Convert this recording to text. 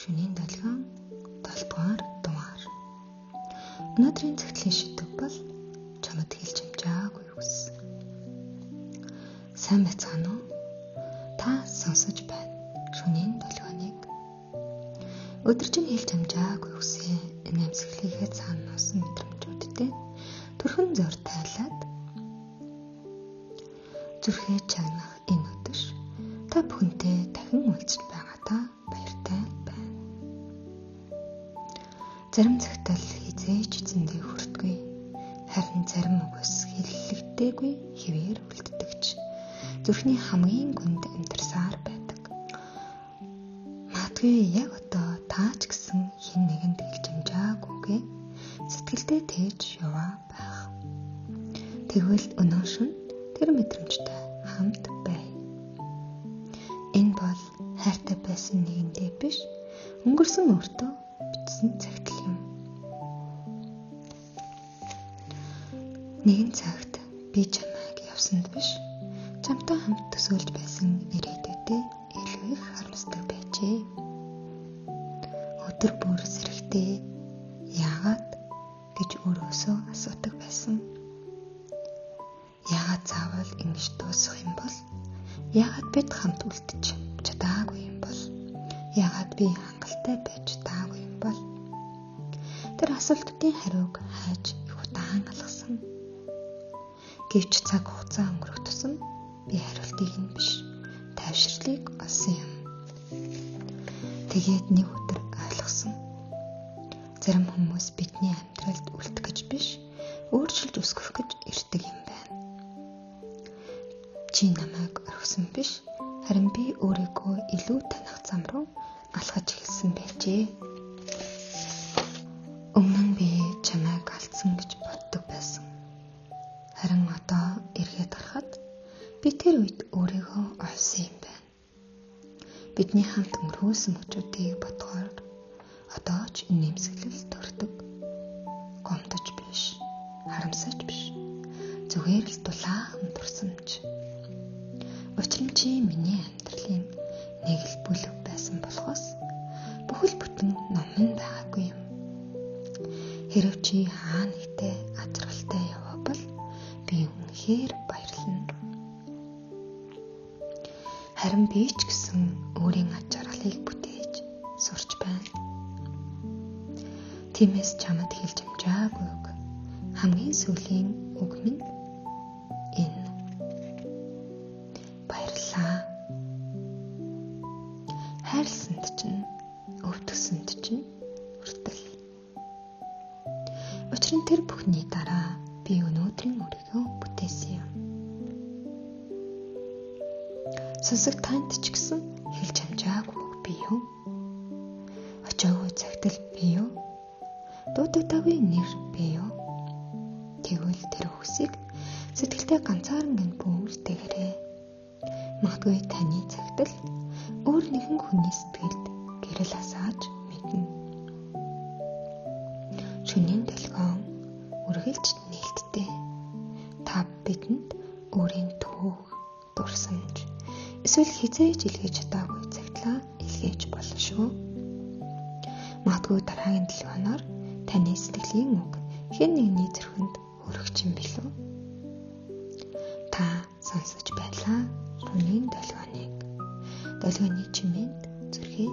Шөнийн долгион 7 дугаар дугаар. Өнөөдрийн цагтлын шийдв бол чамд хэлж амжаагүй үгс. Сайн байцгаана уу? Та сонсож байна. Шөнийн долгионыг. Өдөржин хэлж амжаагүй үгсээ нэмсэглэгээ цаана нуусан мэдрэмжүүдтэй төрхөн зур тайлаад зүрхээ чагнах энэ өдөр та бүхэнтэй дахин уулзч байгаадаа баяртай байна. Зарим цагтал хизээж эзэндээ хүрдэггүй, харин зарим үгс хэллэгдээгүй хэвээр үлддэгч зүрхний хамгийн гүнд амьдарсаар байдаг. Магадгүй яг одоо таа ч гэсэн хэн нэгэнд хэлж амжаагүйгээ сэтгэлдээ тээж яваа байх. Тэгвэл өнөө шөнө тэр мэдрэмжтэй хамт бай. Энэ бол хайртай байсан нэгэндээ биш, өнгөрсөн өөртөө бичсэн цагтл юм. Нэгэн цагт би чамайг явсанд биш, чамтай хамт төсөөлж байсан ирээдүйдээ илүү их харамсдаг байжээ. Өдөр бүр сэрэхдээ яагаад гэж өөрөөсөө асуудаг байсан. Яагаад заавал ингэж дуусах юм бол? Яагаад бид хамт үлдэж чадаагүй юм бол? Яагаад би хангалттай байж чадаагүй юм бол? Тэр асуултуудын хариуг хайж их удаан алгасан. Гэвч цаг хугацаа өнгөрөх тусам би хариултыг нь биш, тайвширлыг олсон юм. Тэгээд нэг өдөр ойлгосон. Зарим хүмүүс бидний амьдралд үлдэх гэж биш, өөрчилж өсгөх гэж ирдэг юм байна. Чи намайг орхисон биш, харин би өөрийгөө илүү таних зам руу алхаж эхэлсэн байжээ. Өмнө нь би чамайг алдсан гэж боддог байсан. Харин одоо эргээд харахад би тэр үед өөрийгөө олсон юм байна. Бидний хамт өнгөрөөсөн мөчүүдийг бодохоор одоо ч нэмсэглэл төрдөг. Гомдож биш, харамсаж биш. Зүгээр л дулаахан дурсамж. Учир нь чи миний амьдралын нэг л бүлэг байсан болохоос бүхэл бүтэн ном нь байгаагүй юм. Хэрэв чи хаа нэгтээ аз жаргалтай яваа бол би үнэхээр баярлана. Харин би ч гэсэн өөрийн аз жаргалыг бүтээж сурч байна. Тиймээс чамд хэлж амжаагүй үг. Хамгийн сүүлийн үг минь энэ. Баярлалаа. Хайрласанд чинь, өвдгсөнд чинь хүртэл. Учир нь тэр бүхний дараа би өнөөдрийн өөрийгөө бүтээсэн юм. Сонсог танд ч гэсэн хэлж амжаагүй үг би юу? Очоогүй цагтл би юу? Дуудагдаагүй нэр би юу? Тэгвэл тэр үгсийг сэтгэлдээ ганцаарн гэн бөөлтэйгэрээ. Магадгүй таны цагтл өөр нэгэн хүний сэтгэлд гэрэл асааж мэднэ. Шөнийн долгион үргэлж нээлттэй. Та бидэнд өөрийн түүх, дурсамж эсвэл хизээж илгээж чадаагүй цагтлаа илгээж болно шүү. Магадгүй дараагийн долгионоор таны сэтгэлийн үг хэн нэгний зүрхэнд хүрэх юм билүү? Та сонсож байлаа шөнийн долгионыг. Долгионы чимээнд зүрхээ